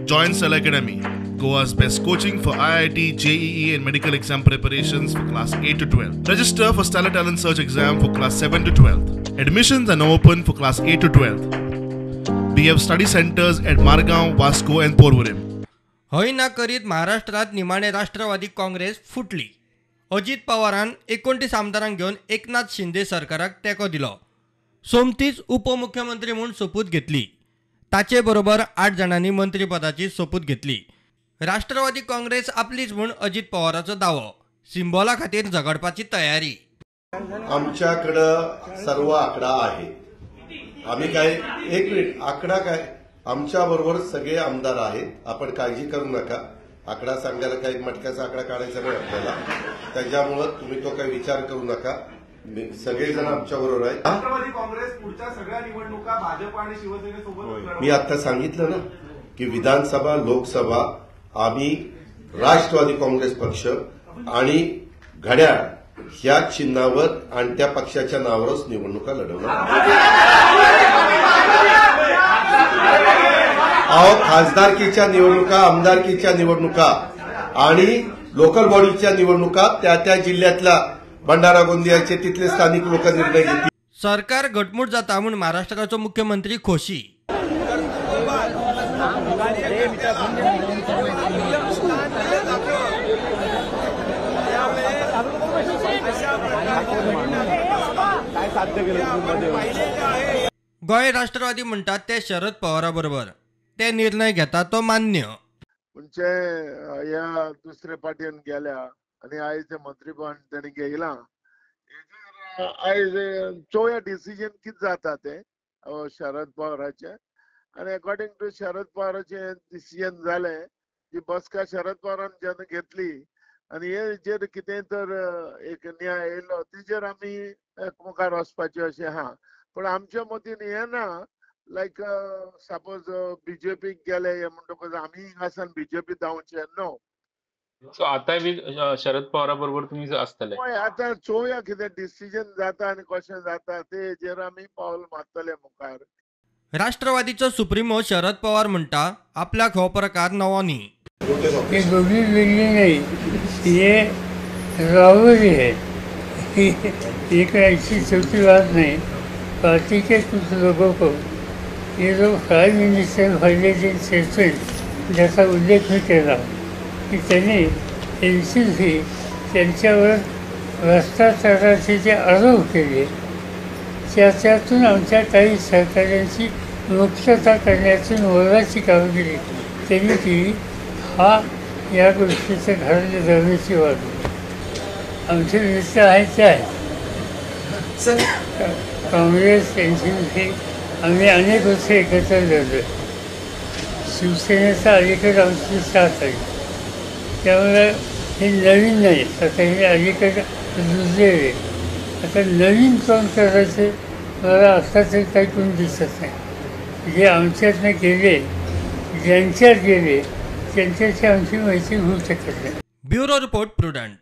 Join Stellar Academy, Goa's best coaching for IIT, JEE and medical exam preparations for class 8 to 12. Register for Stellar Talent Search exam for class 7 to 12. Admissions are now open for class 8 to 12. We have study centers at Margao, Vasco and Porvorim. हय ना करीत महाराष्ट्रात निमाणे राष्ट्रवादी काँग्रेस फुटली. अजित पवारान 29 आमदारांक घेवन एकनाथ शिंदे सरकाराक तेंको दिलो. सोमतीच उपमुख्यमंत्री म्हूण सोपूत घेतली. ताचे बरोबर 8 जाणांनी मंत्रीपदाची सोपूत घेतली. राष्ट्रवादी काँग्रेस आपलीच म्हूण अजित पवाराचो दावो. सिंबॉला खातीर झगडपाची तयारी. आमच्याकडं सर्व आकडा आहे. आम्ही काय एक मिनिट आकडा काय आमच्या बरोबर सगळे आमदार आहेत. आपण काळजी करू नका. आकडा सांगायला काही मटक्याचा आकडा काढायचा नाही आपल्याला, त्याच्यामुळे तुम्ही तो काही विचार करू नका. सगळेजण आमच्या बरोबर आहेत. राष्ट्रवादी काँग्रेस पुढच्या सगळ्या निवडणुका भाजप आणि शिवसेनेसोबत. मी आता सांगितलं ना की विधानसभा लोकसभा आम्ही राष्ट्रवादी काँग्रेस पक्ष आणि घड्याळ ह्या चिन्हावर आणि त्या पक्षाच्या नावावरच निवडणुका लढवणार. अहो खासदारकीच्या निवडणुका, आमदारकीच्या निवडणुका आणि लोकल बॉडीच्या निवडणुका त्या त्या जिल्ह्यातल्या भंडारा गोंदियाचे तिथले स्थानिक लोक निर्णय घेतील. सरकार घटमूट जाता म्हूण महाराष्ट्राचो मुख्यमंत्री खोशी. गोंय राष्ट्रवादी म्हणटात ते शरद पवारा बरोबर ते निर्णय घेता तो मान्य. म्हणजे ह्या दुसरे पार्टीन गेल्या आनी आयज मंत्रीपण ताणी घेयलां. आयज चोवया डिसिजन कितें जाता तें शरद पवाराचें आनी अकॉर्डिंग टू शरद पवाराचें डिसिजन जालें. जी बसका शरद पवारान जेन्ना घेतली आनी हेजेर कितें तर एक न्याय येयलो तेजेर आमी मुखार वचपाचें अशें आहा. पूण आमच्या मतीन हें ना लायक सपोज बीजेपीक गेले हे म्हणटकच आमी हांगासान बीजेपी धांवचें न्हू. सो आतां बी शरद पवारा बरोबर तुमी आसतले. हय आतां चोवया कितें डिसिजन जाता आनी कशें जाता तेजेर आमी पावल मारतले मुखार. राष्ट्रवादीचो सुप्रीमो शरद पवार म्हणटा आपल्याक हो प्रकार नवो न्ही. ये दोघी वेगळी नाही, ये रावरी है. ये कोई ऐसी छोटी बात नहीं. पार्टी के कुछ लोगों को ये लोग प्राइम मिनिस्टर व्हायलेटिंग स्टेटमेंट ज्याचा उल्लेख मी केला की त्यांनी NCC त्यांच्यावर भ्रष्टाचाराचे जे आरोप केले त्याच्यातून आमच्या काही सहकाऱ्यांची मुक्तता करण्याची मोलाची कामगिरी त्यांनी केली. हा या गोष्टीचं घराने जवळची बाब. आमचे मित्र आहेत ते आहेत. काँग्रेस NCC आम्ही अनेक वर्ष एकत्र लढलो. शिवसेनेचा अलीकडे आमची साथ आहे, त्यामुळे हे नवीन नाही. आता हे अलीकडे रुजलेले. आता नवीन काम करायचे मला आत्ता तरी काही कोणी दिसत नाही. जे आमच्यातनं गेले, ज्यांच्यात गेले त्यांच्याशी आमची मैत्री होऊ शकत नाही. Bureau report, Prudent.